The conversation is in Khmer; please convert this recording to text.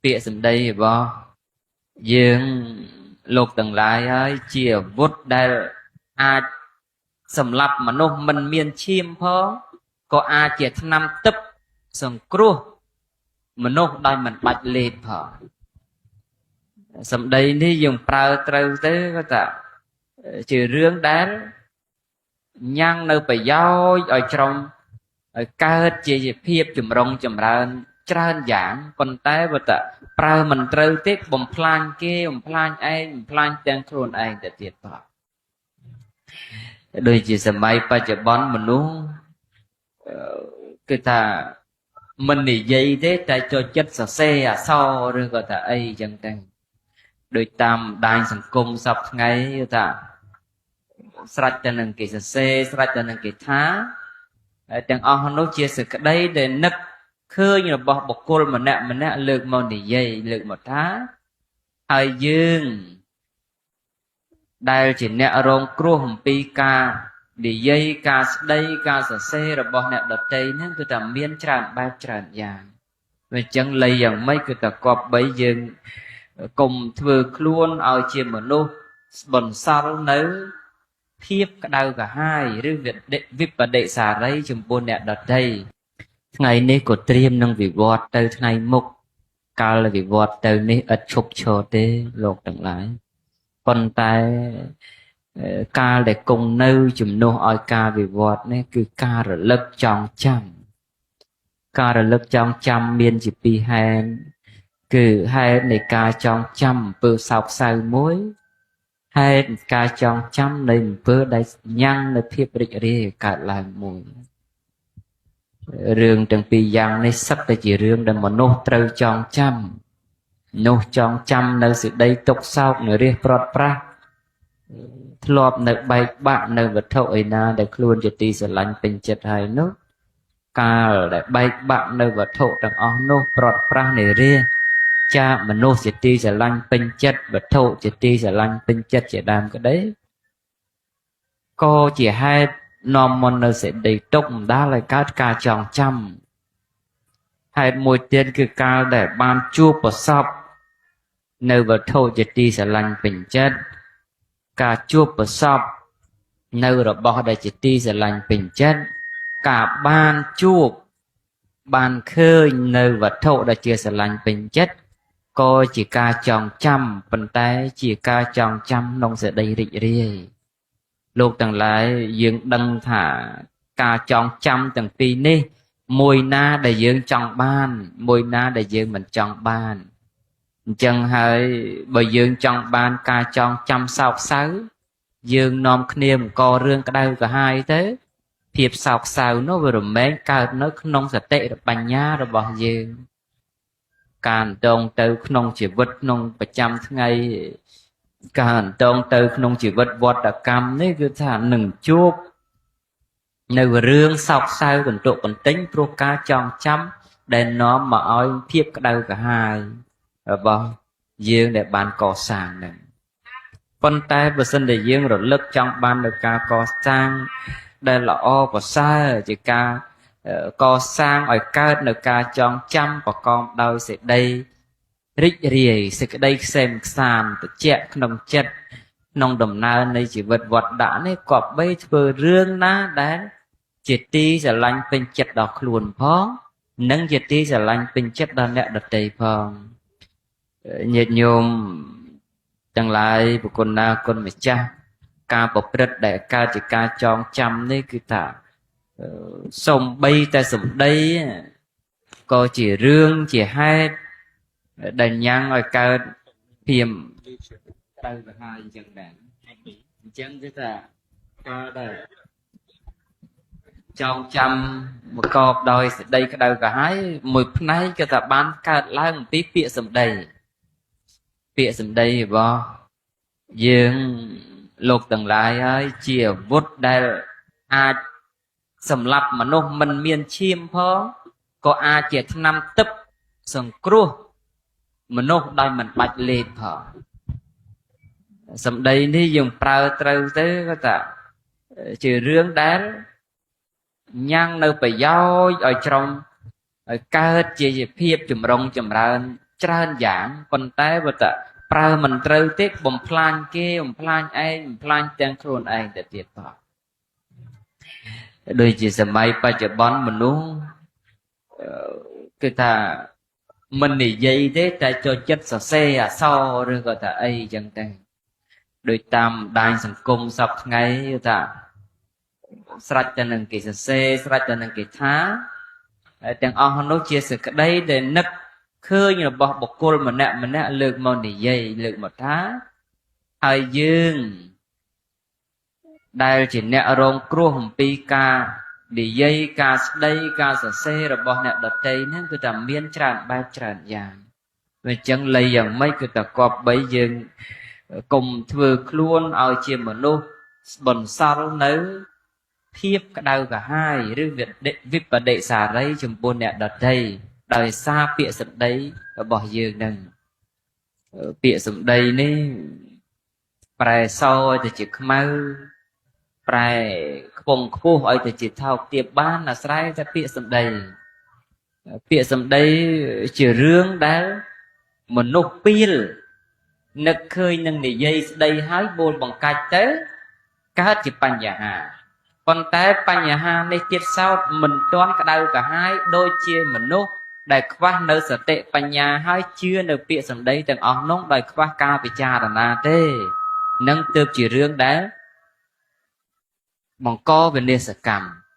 ពាក្យសម្ដីរបស់យើងលោកទាំងឡាយហើយជាអាវុធដែលអាចសម្លាប់មនុស្សមិនមានឈាមផងក៏អាចជាថ្នាំទឹកសង្គ្រោះមនុស្សដោយមិនបាច់លេបផងសម្ដីនេះយើងប្រើត្រូវទៅក៏ថាជារឿងដែលញ៉ាំងនៅប្រយោជន៍ឲ្យច្រំឲ្យកើតជាភាពចម្រុងចម្រើនច្រើនយ៉ាងប៉ុន្តែបើតប្រើមិនត្រូវទេបំផ្លាញគេបំផ្លាញឯងបំផ្លាញទាំងខ្លួនឯងទៅទៀតបាទដូចជាសម័យបច្ចុប្បន្នមនុស្សគឺថាមិននិយាយទេតែចូលចិត្តសរសេរអក្សរឬក៏ថាអីចឹងទៅដូចតាមបណ្ដាញសង្គមសពថ្ងៃគឺថាស្រេចតែនឹងគេសរសេរស្រេចតែនឹងគេថាហើយទាំងអស់នោះជាសក្តីដែលនឹកឃើញរបស់បុគ្គលម្នាក់ម្នាក់លើកមកនិយាយលើកមកថាហើយយើងដែលជាអ្នករងគ្រោះអំពីការនិយាយការស្ដីការសរសេររបស់អ្នកដទៃហ្នឹងគឺថាមានច្រើនបែបច្រើនយ៉ាងវាអញ្ចឹងលៃយ៉ាងម៉េចគឺថាគប្បីយើងកុំធ្វើខ្លួនឲ្យជាមនុស្សបន្សល់នៅភាពក្តៅក្រហាយឬវិបដិសារីចំពោះអ្នកដទៃថ្ងៃនេះក៏ត្រៀមនឹងវិវត្តទៅថ្ងៃមុខកាលវិវត្តទៅនេះឥតឈប់ឈរទេលោកទាំងឡាយប៉ុន្តែកាលដែលគង់នៅជំនួសឲ្យការវិវត្តនេះគឺការរលឹកចងចាំការរលឹកចងចាំមានជាពីរហេតុគឺហេតុនៃការចងចាំអំពើសោកសៅមួយហេតុការចងចាំនៃអំពើដែលញ៉ាំងនៅភាពរីករាយកើតឡើងមួយរឿងទាំងពីរយ៉ាងនេះសុទ្ធតែជារឿងដែលមនុស្សត្រូវចងចាំនោះចងចាំនៅសេចក្តីទុក្ខសោកនរាសប្រត់ប្រាស់ធ្លាប់នៅបែកបាក់នៅវត្ថុឯណាដែលខ្លួនជាទីស្រឡាញ់ពេញចិត្តហើយនោះកាលដែលបែកបាក់នៅវត្ថុទាំងអស់នោះប្រត់ប្រាស់និរាសចាកមនុស្សជាទីស្រឡាញ់ពេញចិត្តវត្ថុជាទីស្រឡាញ់ពេញចិត្តជាដើមក្តីក៏ជាហេតុនាំមកនៅសេចក្តីទុក្ខបណ្ដាលឲ្យកើតការចងចាំហេតុមួយទៀតគឺកាលដែលបានជួបប្រសពនៅវត្ថុជាទីស្រឡាញ់ពេញចិត្តការជួបប្រសពនៅរបស់ដែលជាទីស្រឡាញ់ពេញចិត្តការបានជួបបានឃើញនៅវត្ថុដែលជាស្រឡាញ់ពេញចិត្តក៏ជាការចងចាំប៉ុន្តែជាការចងចាំក្នុងសេចក្តីរីករាយលោកទាំងឡាយយើងដឹងថាការចងចាំទាំងពីរនេះមួយណាដែលយើងចង់បានមួយណាដែលយើងមិនចង់បានអញ្ចឹងហើយបើយើងចង់បានការចងចាំសោកសៅយើងនាំគ្នាបង្ករឿងក្តៅក្រហាយទៅភាពសោកសៅនោះវារមែងកើតនៅក្នុងសតិបញ្ញារបស់យើងការអន្តងទៅក្នុងជីវិតក្នុងប្រចាំថ្ងៃការអន្តងទៅក្នុងជីវិតវត្តកម្មនេះគឺថានឹងជួបនៅរឿងសោកសៅកន្ទុកកន្ទិញព្រោះការចងចាំដែលនាំមកឲ្យភាពក្តៅក្រហាយរបស់យើងដែលបានកសាងនឹងប៉ុន្តែបើសិនតែយើងរលឹកចង់បាននៅការកសាងដែលល្អប្រសើរជាការកសាងឲ្យកើតនៅការចងចាំប្រកបដោយសេចក្តីរីករាយសេចក្តីក្សេមក្សាន្តត្រជាក់ក្នុងចិត្តក្នុងដំណើរនៃជីវិតវត្តដាក់នេះគប្បីធ្វើរឿងណាដែលជាទីស្រឡាញ់ពេញចិត្តដល់ខ្លួនផងនិងជាទីស្រឡាញ់ពេញចិត្តដល់អ្នកដទៃផងញាតិញោមទាំងឡាយប្រគុណណាគុណម្ចាស់ការប្រព្រឹត្តដែលកើតជាការចងចាំនេះគឺថាសំបីតែសម្ដីក៏ជារឿងជាហេតុដែលញ៉ាំងឲ្យកើតភាពក្តៅក្រហាយអញ្ចឹងដែរអញ្ចឹងគឺថាការដែលចងចាំមកកបដោយសេចក្តីក្តៅក្រហាយមួយផ្នែកក៏ថាបានកើតឡើងអំពីពាក្យសម្ដីពាក្យសម្ដីរបស់យើងលោកទាំងឡាយហើយជាអាវុធដែលអាចសម្លាប់មនុស្សមិនមានឈាមផងក៏អាចជាថ្នាំទឹកសង្គ្រោះមនុស្សដោយមិនបាច់លេបផងសម្ដីនេះយើងប្រើត្រូវទៅក៏ថាជារឿងដែលញ៉ាំងនៅប្រយោជន៍ឲ្យច្រំឲ្យកើតជាភាពចម្រុងចម្រើន ច្រើនយ៉ាងប៉ុន្តែបើតប្រើមិនត្រូវទេបំផ្លាញគេបំផ្លាញឯងបំផ្លាញទាំងខ្លួនឯងទៅទៀតផងដូចជាសម័យបច្ចុប្បន្នមនុស្សគឺថាមិននិយាយទេតែចូលចិត្តសរសេរអក្សរឬក៏ថាអីចឹងទៅដូចតាមបណ្ដាញសង្គមសពថ្ងៃគឺថាស្រេចតែនឹងគេសរសេរស្រេចតែនឹងគេថាហើយទាំងអស់នោះជាសក្តីដែលនឹកឃើញរបស់បុគ្គលម្នាក់ម្នាក់លើកមកនិយាយលើកមកថាហើយយើងដែលជាអ្នករងគ្រោះអំពីការនិយាយការស្ដីការសរសេររបស់អ្នកដទៃហ្នឹងគឺថាមានច្រើនបែបច្រើនយ៉ាងវាអញ្ចឹងលៃយ៉ាងម៉េចគឺតែគប្បីយើងកុំធ្វើខ្លួនឲ្យជាមនុស្សបន្សល់នៅភាពក្តៅក្រហាយឬវិបដិសារីចំពោះអ្នកដទៃដោយសារពាក្យសម្ដីរបស់យើងនឹងពាក្យសម្ដីនេះប្រែសឲ្យទៅជាខ្មៅប្រែខ្ពង់ខ្ពស់ឲ្យទៅជាថោកទាបបានអាស្រ័យតែពាក្យសម្ដីពាក្យសម្ដីជារឿងដែលមនុស្សពីលនឹកឃើញនឹងនិយាយស្ដីហើយបូលបង្កាច់ទៅកើតជាបញ្ហាប៉ុន្តែបញ្ហានេះទៀតសោតមិនទាន់ក្តៅក្រហាយដូចជាមនុស្សដែលខ្វះនៅសតិបញ្ញាហើយជឿនៅពាក្យសម្ដីទាំងអស់នោះដោយខ្វះការពិចារណាទេនឹងទើបជារឿងដែលបង្កវិនាសកម្ម។